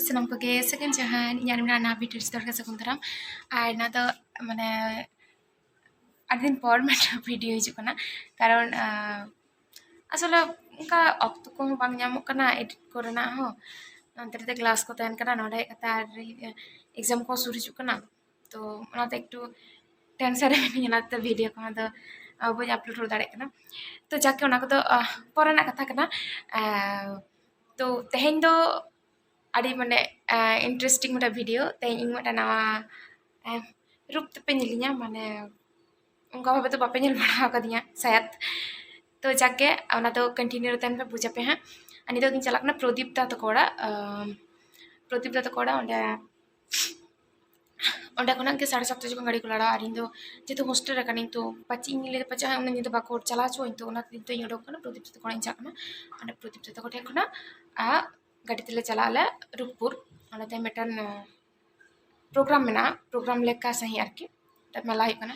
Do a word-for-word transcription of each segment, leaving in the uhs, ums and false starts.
ᱥᱟᱱᱟᱢ ᱠᱚᱜᱮ ᱥᱟᱹᱜᱩᱱ ᱡᱚᱦᱟᱨ, ᱤᱧᱟᱹᱜ ᱟᱨ ᱢᱤᱫᱴᱟᱝ ᱱᱟᱣᱟ ᱵᱷᱤᱰᱤᱭᱳ ᱨᱮ ᱡᱚᱛᱚ ᱦᱚᱲ ᱜᱮ ᱥᱟᱹᱜᱩᱱ ᱫᱟᱨᱟᱢ᱾ ᱟᱨ ᱱᱚᱣᱟ ᱫᱚ ᱢᱟᱱᱮ ᱟᱹᱰᱤ ᱫᱤᱱ ᱯᱚᱨ ᱢᱤᱫᱴᱟᱝ ᱵᱷᱤᱰᱤᱭᱳ ᱦᱤᱡᱩᱜ ᱠᱟᱱᱟ, ᱠᱟᱨᱚᱱ ᱟᱸ, ᱟᱥᱚᱞᱮ ᱚᱱᱠᱟ ᱚᱠᱛᱚ ᱠᱚᱦᱚᱸ ᱵᱟᱝ ᱧᱟᱢᱚᱜ ᱠᱟᱱᱟ ᱮᱰᱤᱴ ᱠᱚᱨᱮᱱᱟᱜ ᱦᱚᱸ, ᱚᱱᱛᱮ ᱨᱮ ᱠᱞᱟᱥ ᱠᱚ ᱛᱟᱦᱮᱱ ᱠᱟᱱᱟ, ᱱᱚᱰᱮ ᱦᱮᱡ ᱠᱟᱛᱮ ᱟᱨ ᱮᱠᱡᱟᱢ ᱠᱚ ᱥᱩᱨ ᱦᱤᱡᱩᱜ ᱠᱟᱱᱟ, ᱛᱚ ᱚᱱᱟᱛᱮ ᱮᱠᱴᱩ ᱴᱮᱱᱥᱮᱱ ᱨᱮ ᱢᱤᱱᱟᱹᱧᱟ, ᱚᱱᱟᱛᱮ ᱵᱷᱤᱰᱤᱭᱳ ᱠᱚᱦᱚᱸ ᱫᱚ ᱟᱸ, ᱵᱟᱹᱧ ᱟᱯᱞᱳᱰ ᱫᱟᱲᱮᱭᱟᱜ ᱠᱟᱱᱟ᱾ ᱛᱚ ᱡᱟᱠᱮ ᱚᱱᱟ ᱠᱚᱫᱚ ᱟᱸ, ᱯᱚᱨᱮᱱᱟᱜ ᱠᱟᱛᱷᱟ ᱠᱟᱱᱟ᱾ ᱟᱸ, ᱛᱚ ᱛᱮᱦᱮᱧ ᱫᱚ ᱟᱹᱰᱤ ᱢᱟᱱᱮ ᱤᱱᱴᱟᱨᱮᱥᱴᱤᱝ ᱢᱤᱫᱴᱟᱝ ᱵᱷᱤᱰᱤᱭᱳ᱾ ᱛᱮᱦᱮᱧ ᱤᱧ ᱢᱤᱫᱴᱟᱝ ᱱᱟᱣᱟ ᱮᱸ, ᱨᱩᱯ ᱛᱮᱯᱮ ᱧᱮᱞᱤᱧᱟ, ᱢᱟᱱᱮ ᱚᱱᱠᱟ ᱵᱷᱟᱵᱮ ᱫᱚ ᱵᱟᱯᱮ ᱧᱮᱞ ᱵᱟᱲᱟ ᱟᱠᱟᱫᱤᱧᱟ ᱥᱟᱭᱟᱫ᱾ ᱛᱚ ᱡᱟᱠᱮ ᱚᱱᱟ ᱫᱚ ᱠᱚᱱᱴᱤᱱᱤᱭᱩ ᱨᱮ ᱛᱟᱦᱮᱱ ᱯᱮ, ᱵᱩᱡᱟᱯᱮ ᱦᱟᱸᱜ᱾ ᱟᱨ ᱱᱤᱛᱚᱜ ᱫᱚᱧ ᱪᱟᱞᱟᱜ ᱠᱟᱱᱟ ᱯᱨᱚᱫᱤᱯ ᱫᱟ ᱛᱟᱠᱚ ᱚᱲᱟᱜ᱾ ᱟᱸ, ᱯᱨᱚᱫᱤᱯ ᱫᱟ ᱛᱟᱠᱚ ᱚᱲᱟᱜ ᱚᱸᱰᱮ, ᱚᱸᱰᱮ ᱠᱷᱚᱱᱟᱜ ᱜᱮ ᱥᱟᱲᱮ ᱥᱟᱛᱴᱟ ᱡᱚᱠᱷᱚᱱ ᱜᱟᱹᱰᱤ ᱠᱚ ᱞᱟᱲᱟᱣᱟ᱾ ᱟᱨ ᱤᱧ ᱫᱚ ᱡᱮᱦᱮᱛᱩ ᱦᱳᱥᱴᱮᱞ ᱨᱮ ᱠᱟᱹᱱᱟᱹᱧ, ᱛᱚ ᱯᱟᱪᱮᱫ ᱤᱧ ᱞᱟᱹᱭᱫᱟ ᱯᱟᱪᱮᱫ ᱦᱟᱸᱜ ᱩᱱᱟᱹᱜ ᱧᱤᱫᱟᱹ ᱵᱟᱠᱚ ᱪᱟᱞᱟᱣ ᱦᱚᱪᱚᱣᱟᱹᱧ, ᱛᱚ ᱚᱱᱟᱛᱮ ᱱᱤᱛᱚᱜ ᱤᱧ ᱩᱰᱩᱠ ᱠᱟᱱᱟ, ᱯᱨᱚᱫᱤᱯ ᱫᱟ ᱛᱟᱠᱚ ᱚᱲᱟᱜ ᱤᱧ ᱪᱟᱞᱟᱜ ᱠᱟᱱᱟ᱾ ᱚᱸᱰᱮ ᱯᱨᱚᱫᱤᱯ ᱫᱟ ᱛᱟᱠᱚ ᱴᱷᱮᱱ ᱠᱷᱚᱱᱟᱜ ᱟᱜ ᱜᱟᱹᱰᱤ ᱛᱮᱞᱮ ᱪᱟᱞᱟᱜ ᱟᱞᱮ ᱨᱩᱯᱯᱩᱨ᱾ ᱚᱸᱰᱮ ᱛᱮ ᱢᱤᱫᱴᱟᱝ ᱯᱨᱳᱜᱨᱟᱢ ᱢᱮᱱᱟᱜᱼᱟ, ᱯᱨᱳᱜᱨᱟᱢ ᱞᱮᱠᱟ ᱥᱟᱺᱦᱤᱡ ᱟᱨᱠᱤ, ᱢᱤᱫᱴᱟᱝ ᱢᱮᱞᱟ ᱦᱩᱭᱩᱜ ᱠᱟᱱᱟ᱾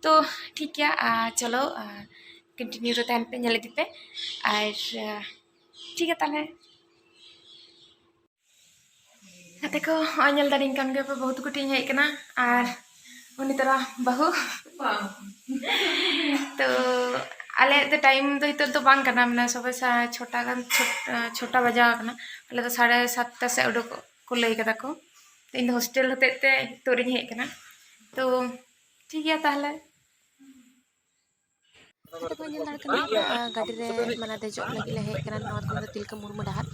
ᱛᱚ ᱴᱷᱤᱠ ᱜᱮᱭᱟ, ᱟᱨ ᱪᱚᱞᱚ ᱠᱚᱱᱴᱤᱱᱤᱭᱩ ᱨᱮ ᱛᱟᱦᱮᱱ ᱯᱮ, ᱧᱮᱞ ᱤᱫᱤ ᱯᱮ᱾ ᱟᱨ ᱟᱸ, ᱴᱷᱤᱠ ᱜᱮᱭᱟ ᱛᱟᱦᱚᱞᱮ᱾ ᱜᱟᱛᱮ ᱠᱚ, ᱦᱚᱸᱜᱼᱚᱭ ᱧᱮᱞ ᱫᱟᱲᱮᱧ ᱠᱟᱱ ᱜᱮᱭᱟ ᱯᱮ, ᱵᱟᱹᱦᱩ ᱛᱟᱠᱚ ᱴᱷᱮᱱ ᱤᱧ ᱦᱮᱡ ᱟᱠᱟᱱᱟ, ᱟᱨ ᱩᱱᱤ ᱛᱚᱨᱟ ᱵᱟᱹᱦᱩ᱾ ᱛᱚ ᱟᱞᱮᱭᱟᱜ ᱫᱚ ᱴᱟᱭᱤᱢ ᱫᱚ ᱱᱤᱛᱚᱜ ᱫᱚ ᱵᱟᱝ ᱠᱟᱱᱟ, ᱢᱟᱱᱮ ᱥᱚᱵᱮ ᱥᱟ-, ᱪᱷᱚᱴᱟ ᱜᱟᱱ, ᱪᱷᱚᱴ-, ᱪᱷᱚᱴᱟ ᱵᱟᱡᱟᱣ ᱟᱠᱟᱱᱟ᱾ ᱟᱞᱮ ᱫᱚ ᱥᱟᱲᱮ ᱥᱟᱛᱴᱟ ᱥᱮᱫ ᱩᱰᱩᱠᱚᱜ ᱠᱚ ᱞᱟᱹᱭ ᱠᱟᱫᱟ ᱠᱚ᱾ ᱛᱚ ᱤᱧ ᱫᱚ ᱦᱳᱥᱴᱮᱞ ᱦᱚᱛᱮᱡ ᱛᱮ ᱱᱤᱛᱚᱜ ᱨᱤᱧ ᱦᱮᱡ ᱟᱠᱟᱱᱟ᱾ ᱛᱚ ᱴᱷᱤᱠ ᱜᱮᱭᱟ ᱛᱟᱦᱚᱞᱮ᱾ ᱟᱯᱮ ᱫᱚᱯᱮ ᱧᱮᱞ ᱫᱟᱲᱮ ᱠᱟᱱᱟ, ᱟᱸ, ᱜᱟᱹᱰᱤ ᱨᱮ ᱢᱟᱱᱮ ᱫᱮᱡᱚᱜ ᱞᱟᱹᱜᱤᱫ ᱞᱮ ᱦᱮᱡ ᱠᱟᱱᱟ᱾ ᱱᱚᱣᱟ ᱫᱚ ᱛᱤᱞᱠᱟᱹ ᱢᱩᱨᱢᱩ ᱰᱟᱦᱟᱨ᱾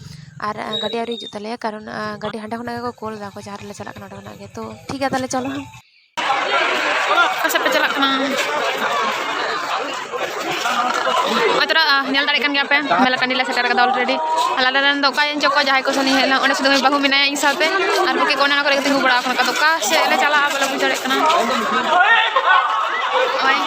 ᱟᱨ, ᱟᱸ, ᱜᱟᱹᱰᱤ ᱟᱹᱣᱨᱤ ᱦᱤᱡᱩᱜ ᱛᱟᱞᱮᱭᱟ, ᱠᱟᱨᱚᱱ, ᱟᱸ, ᱜᱟᱹᱰᱤ ᱦᱟᱸᱰᱮ ᱠᱷᱚᱱᱟᱜ ᱜᱮᱠᱚ ᱠᱳᱞ ᱫᱟ ᱠᱚ, ᱡᱟᱦᱟᱸ ᱨᱮᱞᱮ ᱪᱟᱞᱟᱜ ᱠᱟᱱᱟ ᱚᱸᱰᱮ ᱠᱷᱚᱱᱟᱜ ᱜᱮ᱾ ᱛᱚ ᱴᱷᱤᱠ ᱜᱮᱭᱟ, ᱛᱟᱦᱚᱞᱮ ᱪᱚᱞᱚ ᱦᱟᱸᱜ᱾ ᱚᱠᱟ ᱥᱮᱫ ᱯᱮ ᱪᱟᱞᱟᱜ ᱠᱟᱱᱟ? ᱦᱚᱸᱜᱼᱚᱭ ᱛᱚᱨᱟ, ᱟᱸ, ᱧᱮᱞ ᱫᱟᱲᱮᱭᱟᱜ ᱠᱟᱱ ᱜᱮᱭᱟ ᱯᱮ, ᱢᱮᱞᱟ ᱴᱟᱺᱰᱤ ᱞᱮ ᱥᱮᱴᱮᱨ ᱠᱟᱫᱟ already᱾ ᱟᱞᱮ ᱨᱮᱱ ᱫᱚ ᱚᱠᱟ ᱪᱚ ᱠᱚ ᱡᱟᱦᱟᱸᱭ ᱠᱚ ᱥᱟᱞᱤᱧ ᱦᱮᱡ ᱞᱮᱱᱟ, ᱚᱸᱰᱮ ᱥᱩᱫᱷᱩ ᱩᱱᱤ ᱵᱟᱹᱦᱩ ᱢᱮᱱᱟᱭᱟ ᱤᱧ ᱥᱟᱶᱛᱮ, ᱟᱨ ᱵᱟᱹᱠᱤ ᱠᱚ ᱚᱱᱮ ᱚᱱᱟ ᱠᱚᱨᱮ ᱜᱮ ᱛᱤᱸᱜᱩ ᱵᱟᱲᱟ ᱟᱠᱟᱱᱟ᱾ ᱟᱫᱚ ᱚᱠᱟ ᱥᱮᱫ ᱞᱮ ᱪᱟᱞᱟᱜᱼᱟ ᱵᱟᱞᱮ ᱵᱩᱡᱽ ᱫᱟᱲᱮᱭᱟᱜ ᱠᱟᱱᱟ᱾ ᱱᱚᱜᱼᱚᱭ᱾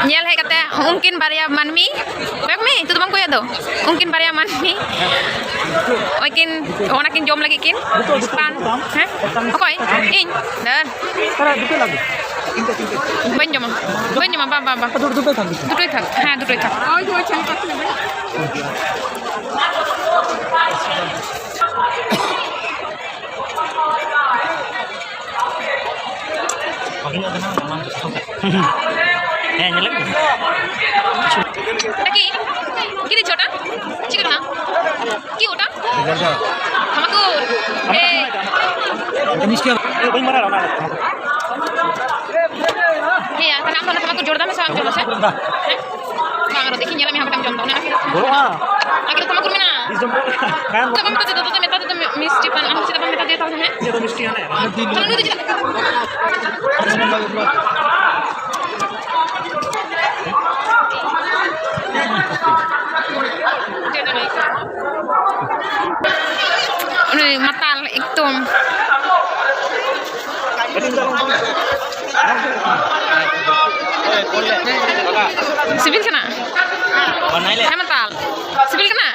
ᱧᱮᱞ ᱦᱮᱡ ᱠᱟᱛᱮ ᱩᱱᱠᱤᱱ ᱵᱟᱨᱭᱟ ᱢᱟᱹᱱᱢᱤ, ᱠᱚᱭᱚᱜ ᱢᱮ, ᱱᱤᱛᱚᱜ ᱫᱚ ᱵᱟᱢ ᱠᱚᱭᱚᱜ ᱫᱚ, ᱩᱱᱠᱤᱱ ᱵᱟᱨᱭᱟ ᱢᱟᱹᱱᱢᱤ ᱱᱚᱜᱼᱚᱭ ᱠᱤᱱ, ᱚᱱᱟ ᱠᱤᱱ ᱡᱚᱢ ᱞᱟᱹᱜᱤᱫ ᱠᱤᱱ ᱯᱟᱱ᱾ ᱦᱮᱸ? ᱚᱠᱚᱭ? ᱤᱧ? ᱫᱟᱹᱲ᱾ ᱵᱟᱹᱧ ᱡᱚᱢᱟ, ᱵᱟᱹᱧ ᱡᱚᱢᱟ, ᱵᱟᱝ, ᱵᱟᱝ, ᱵᱟᱝ᱾ ᱫᱩᱴᱳᱭ ᱛᱷᱟᱠ᱾ ᱦᱮᱸ, ᱫᱩᱴᱳᱭ ᱛᱷᱟᱠ᱾ ᱦᱮᱸ, ᱧᱮᱞᱮᱫ ᱠᱚ। কি? কি দিচ্ছ ওটা? চিকেন না? কি ওটা? থামাকুর। এ। হ্যাঁ, তাহলে আমরা থামাকুর জোর দামে সব জল আছে। হ্যাঁ? ᱵᱟᱝ, ᱟᱨᱚ ᱫᱮᱠᱷᱤᱧ ᱧᱮᱞᱟ ᱢᱮ, ᱦᱟᱸᱜ ᱢᱤᱫᱴᱟᱝ ᱡᱚᱢ ᱫᱚ᱾ ᱚᱱᱟ ᱟᱹᱠᱤᱨ ᱫᱚ ᱛᱷᱟᱢᱟᱠᱩᱨ ᱢᱮᱱᱟᱜᱼᱟ᱾ ᱛᱚ ᱵᱟᱢ ᱢᱮᱛᱟ ᱫᱮᱭᱟ, ᱛᱚ ᱢᱮᱛᱟ ᱫᱮᱭᱟ, ᱛᱚ ᱢᱤᱥᱴᱤ ᱯᱟᱱ, ᱟᱢ ᱪᱮᱫᱟᱜ ᱵᱟᱢ ᱢᱮᱛᱟ ᱫᱮᱭᱟ ᱛᱟᱦᱚᱞᱮ, ᱦᱮᱸ? ᱛᱟᱦᱚᱞᱮ ᱩᱱᱤ ᱫᱚ ᱪᱮᱫᱟᱜ? ᱩᱱᱤ ᱢᱟᱛᱟᱞ ᱮᱠᱫᱚᱢ᱾ ᱥᱤᱵᱤᱞ ᱠᱟᱱᱟ? ᱦᱮᱸ, ᱢᱟᱛᱟᱞ, ᱥᱤᱵᱤᱞ ᱠᱟᱱᱟ?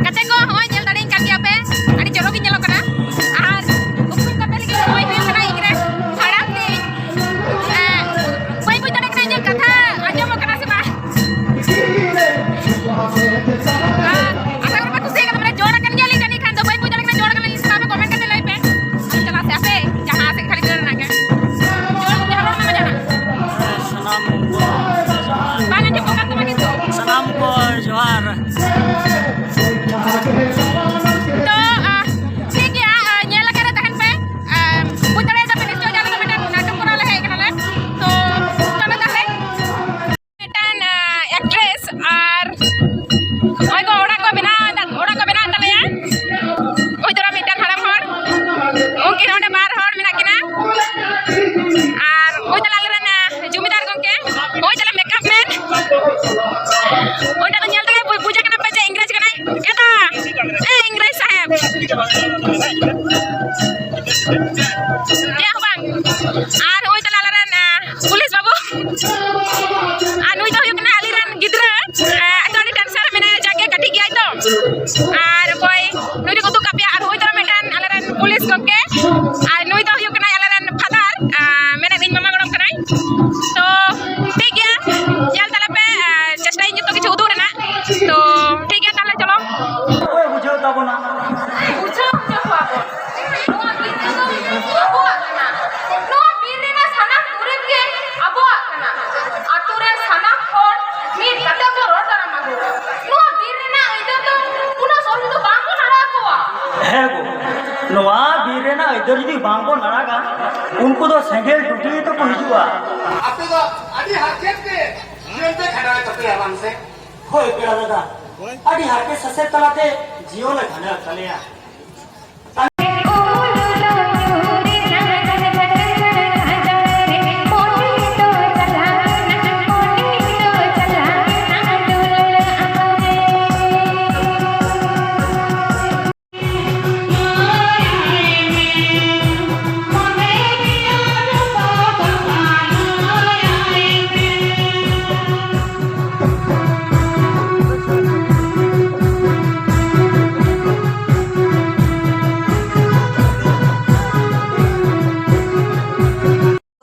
ᱜᱟᱛᱮ ᱠᱚ, ᱦᱚᱸᱜᱼᱚᱭ ᱧᱮᱞ ᱫᱟᱲᱮᱭᱟᱹᱧ ᱠᱟᱱ ᱜᱮᱭᱟ ᱯᱮ, ᱟᱹᱰᱤ ᱪᱚᱨᱚᱠ ᱜᱤᱧ ᱧᱮᱞᱚᱜ ᱠᱟᱱᱟ᱾ ᱟᱨ ᱩᱯᱨᱩᱢ ᱠᱟᱛᱮ ᱞᱟᱹᱜᱤᱫ ᱦᱚᱸᱜᱼᱚᱭ ᱦᱩᱭᱩᱜ ᱠᱟᱱᱟ ᱤᱧ ᱨᱮᱱ ᱦᱟᱲᱟᱢ ᱛᱤᱧ᱾ ᱮᱸ, ᱵᱟᱹᱧ ᱵᱩᱡᱽ ᱫᱟᱲᱮᱭᱟᱜ ᱠᱟᱱᱟ ᱤᱧᱟᱹᱜ ᱠᱟᱛᱷᱟ ᱟᱸᱡᱚᱢᱚᱜ ᱠᱟᱱᱟ ᱥᱮ ᱵᱟᱝ᱾ ᱟᱨ ᱟᱥᱟ ᱠᱚᱨᱮ ᱯᱮ ᱠᱩᱥᱤᱭᱟᱜ ᱠᱟᱱᱟ, ᱢᱟᱱᱮ ᱡᱚᱲ ᱟᱠᱟᱱ ᱜᱮᱭᱟᱞᱤᱧ ᱡᱟᱹᱱᱤᱡ ᱠᱷᱟᱱ ᱫᱚ, ᱵᱟᱹᱧ ᱵᱩᱡᱽ ᱫᱟᱲᱮᱭᱟᱜ ᱠᱟᱱᱟ ᱡᱚᱲ ᱟᱠᱟᱱᱟᱞᱤᱧ ᱥᱮ ᱵᱟᱝ, comment ᱠᱟᱛᱮ ᱞᱟᱹᱭ ᱯᱮ᱾ ᱟᱫᱚ ᱪᱟᱞᱟᱜ ᱥᱮ ᱟᱯᱮ ᱡᱟᱦᱟᱸ ᱥᱮᱫ ᱠᱷᱟᱹᱞᱤ ᱫᱟᱹᱲ ᱨᱮᱱᱟᱜ ᱜᱮ᱾ ᱡᱚᱲ ᱟᱨ ᱱᱩᱭ ᱛᱟᱞᱟ ᱟᱞᱮᱨᱮᱱ, ᱟ, ᱯᱩᱞᱤᱥ ᱵᱟᱹᱵᱩ᱾ ᱟᱨ ᱱᱩᱭ ᱫᱚ ᱦᱩᱭᱩᱜ ᱠᱟᱱᱟ ᱟᱞᱮᱨᱮᱱ ᱜᱤᱫᱽᱨᱟᱹ᱾ ᱟ, ᱛᱚ ᱟᱹᱰᱤ tension ᱨᱮ ᱢᱮᱱᱟᱭᱟ, ᱡᱟᱜᱮ ᱠᱟᱹᱴᱤᱡ ᱜᱮᱭᱟᱭ ᱛᱚ᱾ ᱟᱨ ᱚᱠᱚᱭ ᱱᱩᱭ ᱫᱚᱠᱚ ᱩᱫᱩᱜ ᱠᱟᱜ ᱯᱮᱭᱟ, ᱟᱨ ᱱᱩᱭ ᱫᱚ ᱢᱤᱫᱴᱮᱱ ᱟᱞᱮᱨᱮᱱ ᱯᱩᱞᱤᱥ ᱜᱚᱢᱠᱮ᱾ ᱟᱨ ᱱᱩᱭ ᱫᱚ ᱦᱩᱭᱩᱜ ᱠᱟᱱᱟᱭ ᱟᱞᱮᱨᱮᱱ father, ᱟ, ᱢᱮᱱᱮᱫ ᱤᱧ ᱢᱟᱢᱟ ᱜᱚᱲᱚᱢ ᱠᱟᱱᱟᱭ᱾ ᱛᱚ ᱴᱷᱤᱠ ᱜᱮᱭᱟ, ᱧᱮᱞ ᱛᱟᱞᱮ ᱯᱮ, ᱟ, ᱪᱮᱥᱴᱟᱭᱟᱹᱧ ᱡᱚᱛᱚ ᱠᱤᱪᱷᱩ ᱩᱫᱩᱜ ᱨᱮᱱᱟᱜ᱾ ᱛᱚ ᱴᱷᱤᱠ ᱜᱮᱭᱟ, ᱛᱟᱦᱞᱮ ᱪᱚᱞᱚ᱾ ᱚᱠᱚᱭ ᱵᱩᱡᱷᱟᱹᱣ ᱛᱟᱵᱚᱱᱟ? ᱵᱩᱡᱷᱟᱹᱣ ᱦᱚᱪᱚ ᱠᱚᱣᱟ ᱵᱚᱱ᱾ ᱱᱚᱣᱟ ᱵᱤᱨ ᱨᱮᱫᱚ ᱟᱵᱚᱣᱟᱜ ᱠᱟᱱᱟ᱾ ᱱᱚᱣᱟ ᱵᱤᱨ ᱨᱮᱱᱟᱜ ᱥᱟᱱᱟᱢ ᱫᱩᱨᱤᱵᱽ ᱜᱮ ᱟᱵᱚᱣᱟᱜ ᱠᱟᱱᱟ᱾ ᱟᱛᱳ ᱨᱮᱱ ᱥᱟᱱᱟᱢ ᱦᱚᱲ ᱢᱤᱫ ᱠᱟᱛᱮ ᱵᱚᱱ ᱨᱚᱲ ᱫᱟᱨᱟᱢ ᱟᱠᱚ᱾ ᱱᱚᱣᱟ ᱵᱤᱨ ᱨᱮᱱᱟᱜ ᱟᱹᱭᱫᱟᱹᱨ ᱫᱚ ᱩᱱᱟᱹᱜ ᱥᱚᱦᱚᱡ ᱛᱮᱫᱚ ᱵᱟᱝ ᱵᱚᱱ ᱟᱲᱟᱜ ᱠᱚᱣᱟ᱾ ᱦᱮᱸ ᱜᱚ, ᱱᱚᱣᱟ ᱵᱤᱨ ᱨᱮᱱᱟᱜ ᱟᱹᱭᱫᱟᱹᱨ ᱡᱩᱫᱤ ᱵᱟᱝ ᱵᱚᱱ ᱟᱲᱟᱜᱟ, ᱩᱱᱠᱩ ᱫᱚ ᱥᱮᱸᱜᱮᱞ ᱴᱩᱴᱤ ᱜᱮᱛᱚ ᱠᱚ ᱦᱤᱡᱩᱜᱼᱟ᱾ ᱟᱯᱮ ᱫᱚ ᱟᱹᱰᱤ ᱦᱟᱨᱠᱮᱛ ᱛᱮ ᱡᱤᱭᱚᱱ ᱯᱮ ᱠᱷᱟᱸᱰᱟᱣᱮᱫ ᱛᱟᱯᱮᱭᱟ ᱵᱟᱝ ᱥᱮ? ᱦᱳᱭ ᱯᱮᱲᱟ ᱫᱟᱫᱟ, ᱟᱹᱰᱤ ᱦᱟᱨᱠᱮᱛ ᱥᱟᱥᱮᱛ ᱛᱟᱞᱟᱛᱮ ᱡᱤᱭᱚᱱ ᱞᱮ ᱠᱷᱟᱸᱰᱟᱣᱮᱫ ᱛᱟᱞᱮᱭᱟ᱾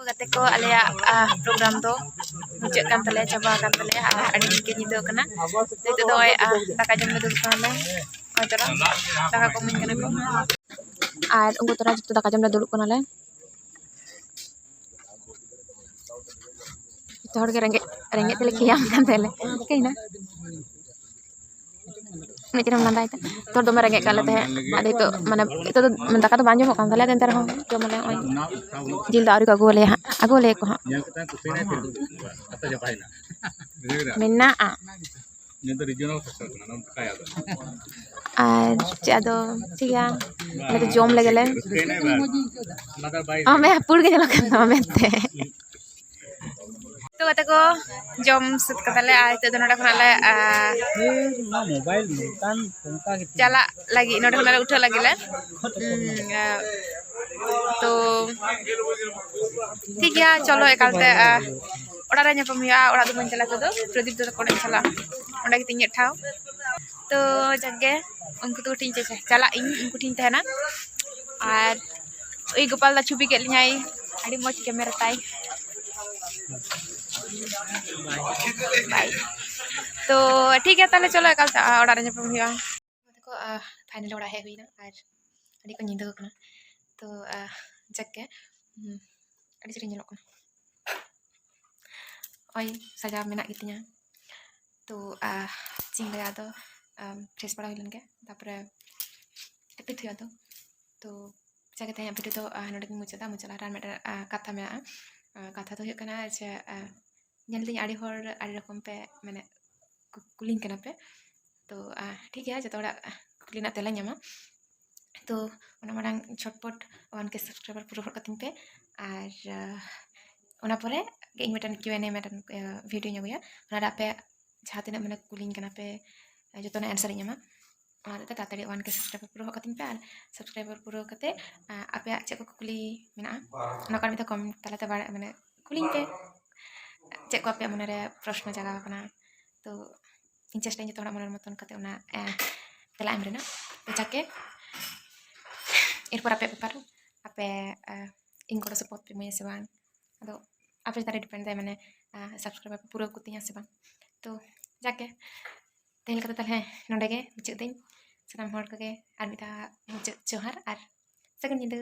ᱜᱟᱛᱮ ᱠᱚ, ᱟᱞᱮᱭᱟᱜ, ᱟ, program ᱫᱚ ᱢᱩᱪᱟᱹᱫ ᱠᱟᱱ ᱛᱟᱞᱮᱭᱟ, ᱪᱟᱵᱟ ᱟᱠᱟᱱ ᱛᱟᱞᱮᱭᱟ᱾ ᱟᱨ ᱟᱹᱰᱤ ᱧᱤᱫᱟᱹ ᱠᱟᱱᱟ᱾ ᱱᱤᱛᱚᱜ ᱫᱚ ᱱᱚᱜᱼᱚᱭ, ᱟ, ᱫᱟᱠᱟ ᱡᱚᱢ ᱞᱮ ᱫᱩᱲᱩᱵ ᱠᱟᱱᱟᱞᱮ᱾ ᱱᱚᱜᱼᱚᱭ ᱛᱚᱨᱟ ᱫᱟᱠᱟ ᱠᱚ ᱤᱢᱟᱹᱧ ᱠᱟᱱᱟ ᱠᱚ᱾ ᱟᱨ ᱩᱱᱠᱩ ᱛᱚᱨᱟ ᱡᱚᱛᱚ ᱫᱟᱠᱟ ᱡᱚᱢ ᱞᱮ ᱫᱩᱲᱩᱵ ᱠᱟᱱᱟᱞᱮ᱾ ᱡᱚᱛᱚ ᱦᱚᱲ ᱜᱮ ᱨᱮᱸᱜᱮᱡ, ᱨᱮᱸᱜᱮᱡ ᱛᱮᱞᱮ ᱠᱷᱮᱭᱟᱢ ᱠᱟᱱ ᱛᱟᱦᱮᱸᱞᱮ᱾ ᱪᱤᱠᱟᱹᱭᱮᱱᱟ? ᱩᱱᱟᱹᱜ ᱪᱮᱦᱨᱟᱢ ᱞᱟᱸᱫᱟᱭᱮᱫᱟ᱾ ᱛᱚ ᱫᱚᱢᱮ ᱨᱮᱸᱜᱮᱡ ᱠᱟᱜ ᱞᱮ ᱛᱟᱦᱮᱸᱫ᱾ ᱟᱫᱚ ᱱᱤᱛᱚᱜ ᱢᱟᱱᱮ ᱱᱤᱛᱚᱜ ᱫᱚ ᱫᱟᱠᱟ ᱫᱚ ᱵᱟᱝ ᱡᱚᱢᱚᱜ ᱠᱟᱱ ᱛᱟᱞᱮᱭᱟ, ᱮᱱᱛᱮ ᱨᱮᱦᱚᱸ ᱡᱚᱢᱟᱞᱮ᱾ ᱱᱚᱜᱼᱚᱭ ᱡᱤᱞ ᱫᱚ ᱟᱹᱣᱨᱤ ᱠᱚ ᱟᱹᱜᱩᱣᱟᱞᱮᱭᱟ ᱦᱟᱸᱜ, ᱟᱹᱜᱩᱣᱟᱞᱮᱭᱟ ᱠᱚ ᱦᱟᱸᱜ᱾ ᱢᱮᱱᱟᱜᱼᱟ᱾ ᱟᱨ ᱪᱮᱫ ᱟᱫᱚ ᱴᱷᱤᱠ ᱜᱮᱭᱟ, ᱟᱞᱮ ᱫᱚ ᱡᱚᱢ ᱞᱮᱜᱮ ᱞᱮ᱾ ᱚ, ᱢᱮ ᱯᱩᱲ ᱜᱮ ᱧᱮᱞᱚᱜ ᱠᱟᱱ ᱛᱟᱢᱟ ᱢᱮᱱᱛᱮ᱾ ᱛᱚ ᱜᱟᱛᱮ ᱠᱚ, ᱡᱚᱢ ᱥᱟᱹᱛ ᱠᱟᱫᱟᱞᱮ ᱟᱨ ᱱᱤᱛᱚᱜ ᱫᱚ ᱱᱚᱰᱮ ᱠᱷᱚᱱᱟᱜ ᱞᱮ, ᱟ, ᱮ, ᱱᱚᱣᱟ ᱢᱳᱵᱟᱭᱤᱞ ᱱᱚᱝᱠᱟᱱ ᱚᱱᱠᱟ ᱜᱮ ᱪᱟᱞᱟᱜ ᱞᱟᱹᱜᱤᱫ, ᱱᱚᱰᱮ ᱠᱷᱚᱱᱟᱜ ᱞᱮ ᱩᱴᱷᱟᱹᱜ ᱞᱟᱹᱜᱤᱫ ᱞᱮ᱾ ᱦᱩᱸ, ᱟ, ᱛᱚ ᱴᱷᱤᱠ ᱜᱮᱭᱟ, ᱪᱚᱞᱚ ᱮᱠᱟᱞᱛᱮ, ᱟᱦ, ᱚᱲᱟᱜ ᱨᱮ ᱧᱟᱯᱟᱢ ᱦᱩᱭᱩᱜᱼᱟ᱾ ᱚᱲᱟᱜ ᱫᱚ ᱵᱟᱹᱧ ᱪᱟᱞᱟᱜᱼᱟ, ᱛᱮᱫᱚ ᱯᱨᱚᱫᱤᱯ ᱫᱟᱫᱟ ᱠᱚᱲᱮᱧ ᱪᱟᱞᱟᱜᱼᱟ, ᱚᱸᱰᱮ ᱜᱮ ᱛᱤᱧ ᱤᱧᱟᱹᱜ ᱴᱷᱟᱶ᱾ ᱛᱚ ᱡᱟᱠᱜᱮ, ᱩᱱᱠᱩ ᱫᱚ ᱴᱷᱤᱠ ᱪᱮ-, ᱪᱟᱞᱟᱜ ᱤᱧ, ᱩᱱᱠᱩ ᱴᱷᱤᱠ ᱛᱟᱦᱮᱱᱟ᱾ ᱟᱨ ᱩᱭ ᱜᱳᱯᱟᱞ ᱫᱟ ᱪᱷᱚᱵᱤ ᱠᱮᱫ ᱞᱤᱧᱟᱭ, ᱟᱹᱰᱤ ᱢᱚᱡᱽ ᱠᱮᱢᱮᱨᱟ ᱛᱟᱭ᱾ ᱵᱟᱭ᱾ ᱛᱚ ᱴᱷᱤᱠ ᱜᱮᱭᱟ, ᱛᱟᱦᱞᱮ ᱪᱚᱞᱚ ᱮᱠᱟᱞᱛᱮ, ᱟᱦ, ᱚᱲᱟᱜ ᱨᱮ ᱧᱟᱯᱟᱢ ᱦᱩᱭᱩᱜᱼᱟ᱾ ᱛᱟᱠᱚ, ᱟᱦ, finally ᱚᱲᱟᱜ ᱦᱮᱡ ᱦᱩᱭᱱᱟ ᱟᱨ ᱟᱹᱰᱤ ᱠᱚ ᱧᱤᱫᱟᱹ ᱟᱠᱟᱱᱟ᱾ ᱛᱚ, ᱟᱦ, ᱡᱟᱠᱜᱮ, ᱦᱩᱸ, ᱟᱹᱰᱤ ᱪᱮᱦᱨᱟᱧ ᱧᱮᱞᱚᱜ ᱠᱟᱱᱟ᱾ ᱱᱚᱜᱼᱚᱭ ᱥᱟᱡᱟᱣ ᱢᱮᱱᱟᱜ ᱜᱮᱛᱤᱧᱟ᱾ ᱛᱚ, ᱟᱦ, ᱪᱮᱫ ᱤᱧ ᱞᱟᱹᱭᱟ, ᱟᱫᱚ, ᱟᱢ, fresh ᱵᱟᱲᱟ ᱦᱩᱭ ᱞᱮᱱ ᱜᱮ, ᱛᱟᱨᱯᱚᱨᱮ ᱡᱟᱹᱯᱤᱫ ᱦᱩᱭᱩᱜᱼᱟ ᱛᱚ᱾ ᱛᱚ ᱡᱟᱜᱮ ᱛᱮᱦᱮᱧᱟᱜ video ᱫᱚ, ᱟᱦ, ᱱᱚᱰᱮ ᱜᱤᱧ ᱢᱩᱪᱟᱹᱫᱟ᱾ ᱢᱩᱪᱟᱹᱫ ᱞᱟᱦᱟ ᱨᱮ ᱟᱨ ᱢᱤᱫᱴᱮᱱ, ᱟᱦ, ᱠᱟᱛᱷᱟ ᱢᱮᱱᱟᱜᱼᱟ᱾ ᱟᱦ, ᱠᱟᱛᱷᱟ ᱫᱚ ᱦᱩᱭᱩᱜ ᱠᱟᱱᱟ ᱡᱮ, ᱟᱦ, ᱧᱮᱞ ᱫᱟᱹᱧ ᱟᱹᱰᱤ ᱦᱚᱲ ᱟᱹᱰᱤ ᱨᱚᱠᱚᱢ ᱯᱮ, ᱢᱟᱱᱮ, ᱠᱩ-, ᱠᱩᱞᱤᱧ ᱠᱟᱱᱟ ᱯᱮ᱾ ᱛᱚ, ᱟᱦ, ᱴᱷᱤᱠ ᱜᱮᱭᱟ, ᱡᱚᱛᱚ ᱦᱚᱲᱟᱜ, ᱟᱦ, ᱠᱩᱠᱞᱤ ᱨᱮᱱᱟᱜ ᱛᱮᱞᱟᱧ ᱮᱢᱟ᱾ ᱛᱚ ᱚᱱᱟ ᱢᱟᱲᱟᱝ ᱡᱷᱚᱴᱯᱚᱴ one K subscriber ᱯᱩᱨᱟᱹᱣ ᱜᱚᱫ ᱠᱟᱹᱛᱤᱧ ᱯᱮ᱾ ᱟᱨ, ᱟᱦ, ᱚᱱᱟ ᱯᱚᱨᱮ ᱜᱮ ᱤᱧ ᱢᱤᱫᱴᱮᱱ ᱠᱤᱭᱩ ᱮᱱ ᱮ ᱢᱤᱫᱴᱮᱱ, ᱟᱦ, video ᱤᱧ ᱟᱹᱜᱩᱭᱟ᱾ ᱚᱱᱟ ᱨᱮ ᱟᱯᱮ ᱡᱟᱦᱟᱸ ᱛᱤᱱᱟᱹᱜ, ᱢᱟᱱᱮ, ᱠᱩᱞᱤᱧ ᱠᱟᱱᱟ ᱯᱮ, ᱡᱚᱛᱚᱱᱟᱜ answer ᱤᱧ ᱮᱢᱟ᱾ ᱚᱱᱟ ᱦᱚᱛᱮᱡ ᱛᱮ ᱛᱟᱲᱟᱛᱟᱲᱤ one K subscriber ᱯᱩᱨᱟᱹᱣ ᱠᱟᱹᱛᱤᱧ ᱯᱮ᱾ ᱟᱨ subscriber ᱯᱩᱨᱟᱹᱣ ᱠᱟᱛᱮ, ᱟᱦ, ᱟᱯᱮᱭᱟᱜ ᱪᱮᱫ ᱠᱚ ᱠᱩᱠᱞᱤ ᱢᱮᱱᱟᱜᱼᱟ, ᱚᱱᱟ ᱠᱚ ᱟᱨ ᱢᱤᱫ ᱫᱷᱟᱣ comment ᱛᱟᱞᱟᱛᱮ ᱵᱟᱲᱟᱭ, ᱢᱟᱱᱮ, ᱠᱩᱞᱤᱧ ᱯᱮ᱾ ᱪᱮᱫ ᱠᱚ ᱟᱯᱮᱭᱟᱜ ᱢᱚᱱᱮᱨᱮ ᱯᱨᱚᱥᱱᱚ ᱡᱟᱜᱟᱣ ᱟᱠᱟᱱᱟ? ᱛᱚ ᱤᱧ ᱪᱮᱥᱴᱟᱧ ᱡᱚᱛᱚ ᱦᱚᱲᱟᱜ ᱢᱚᱱᱮᱨ ᱢᱚᱛᱚᱱ ᱠᱟᱛᱮ ᱚᱱᱟ, ᱮ, ᱛᱮᱞᱟ ᱮᱢ ᱨᱮᱱᱟᱜ᱾ ᱛᱚ ᱡᱟᱠᱮ, ᱮᱨᱯᱚᱨ ᱟᱯᱮᱭᱟᱜ ᱵᱮᱯᱟᱨ, ᱟᱯᱮ, ᱮ, ᱤᱧ ᱜᱚᱲᱚ ᱥᱚᱯᱚᱦᱚᱫ ᱯᱮ ᱤᱢᱟᱹᱧᱟ ᱥᱮ ᱵᱟᱝ? ᱟᱫᱚ ᱟᱯᱮ ᱪᱮᱛᱟᱱ ᱨᱮ depend ᱫᱟᱭ, ᱢᱟᱱᱮ, ᱮ, subscriber ᱯᱮ ᱯᱩᱨᱟᱹᱣ ᱠᱚᱛᱤᱧᱟ ᱥᱮ ᱵᱟᱝ? ᱛᱚ ᱡᱟᱠᱮ, ᱛᱮᱦᱮᱧ ᱞᱮᱠᱟ ᱫᱚ ᱛᱟᱦᱞᱮ ᱱᱚᱸᱰᱮ ᱜᱮ ᱢᱩᱪᱟᱹᱫ ᱫᱟᱹᱧ᱾ ᱥᱟᱱᱟᱢ ᱦᱚᱲ ᱠᱚᱜᱮ ᱟᱨ ᱢᱤᱫ ᱫᱷᱟᱣ ᱢᱩᱪᱟᱹᱫ ᱡᱚᱦᱟᱨ ᱟᱨ ᱥᱟᱹᱜᱩᱱ ᱧᱤᱫᱟᱹ᱾